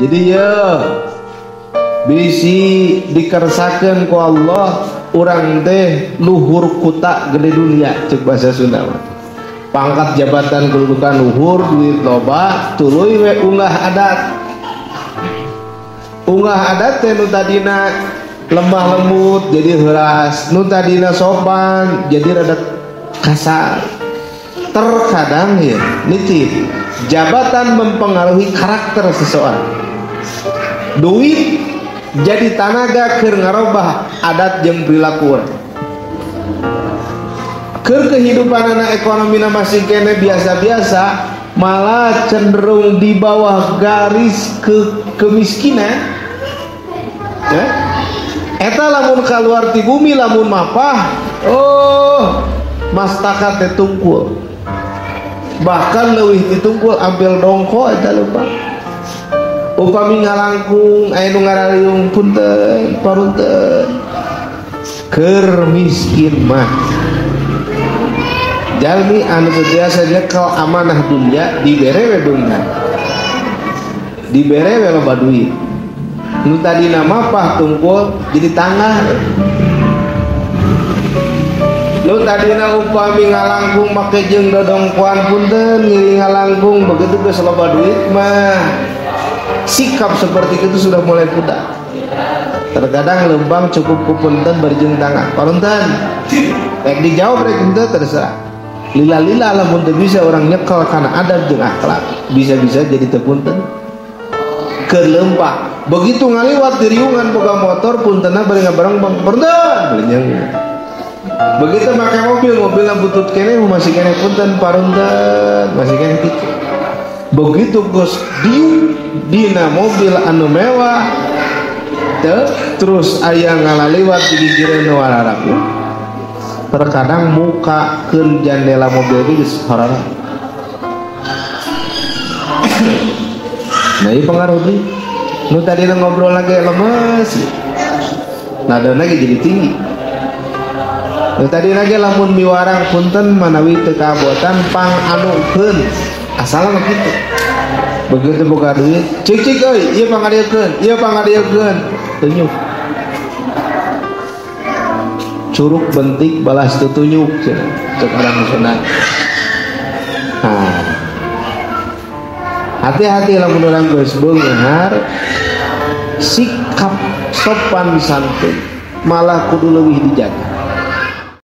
Jadi ya bisi dikersakeun ku Allah urang teh luhur kuta gede dunia cek bahasa Sunda mah. Pangkat jabatan kedudukan luhur, duit loba, tuluy we unggah adat. Unggah adat teh nu tadina lemah lembut jadi heuras, nu tadina sopan jadi rada kasar. Terkadang ya nitip jabatan mempengaruhi karakter seseorang. Duit jadi tanaga keur ngarobah adat jeung perilaku urang. Keur kehidupanana ekonomina masih kene biasa-biasa, malah cenderung di bawah garis ke kemiskinan. Ya. Eta lamun kaluar ti bumi lamun mapah, oh mastaka teh tungkul. Bahkan leuwih ti tungkul ambil dongko eta lupa. Upami ngalangkung aya nu ngarariung punten parunten. Keur miskin mah jalmi anu teu biasa nyekel amanah dunia dibere we beunghar, dibere we loba duit. Nu tadina mapah tungkul jadi tangah. Nu tadina upami ngalangkung make jeung dodongkoan punten ngiring ngalangkung, begitu geus loba duit mah sikap seperti itu sudah mulai pudar. Terkadang lembang cukup ku punten berjeng tangan parunten, rek dijawab rek henteu terserah. Lila-lila lamun teu bisa orang nyekel kana adab jeung akhlak, bisa-bisa jadi teu punten. Keur leumpah begitu ngaliwat di riungan boga motor puntenna bari ngabareng bang punten belinyang. Begitu make mobil, mobilna butut keneh masih keneh punten parunten, masih keneh kitu. Begitu geus diuk dina mobil anu mewah teu terus aya ngalaliwat di gigireun nu wararaku. Terkadang muka keun jandela mobil ge geus horor. Nah ieu pengaruh deui. Nu tadina ngobrol lagi lemes, nadana ge jadi tinggi. Nu tadina ge lamun miwarang punten manawi teu kabotan pang anukeun, asalna mah kitu. Begitu boga duit, cik cik euy, ieu pangadiekeun, ieu pangadiekeun, tunyuk. Curug bentik balas tutunyuk cenah cek orang Sunda. Nah, hati-hati lamun urang geus beunghar, sikap sopan santun malah kudu leuwih dijaga.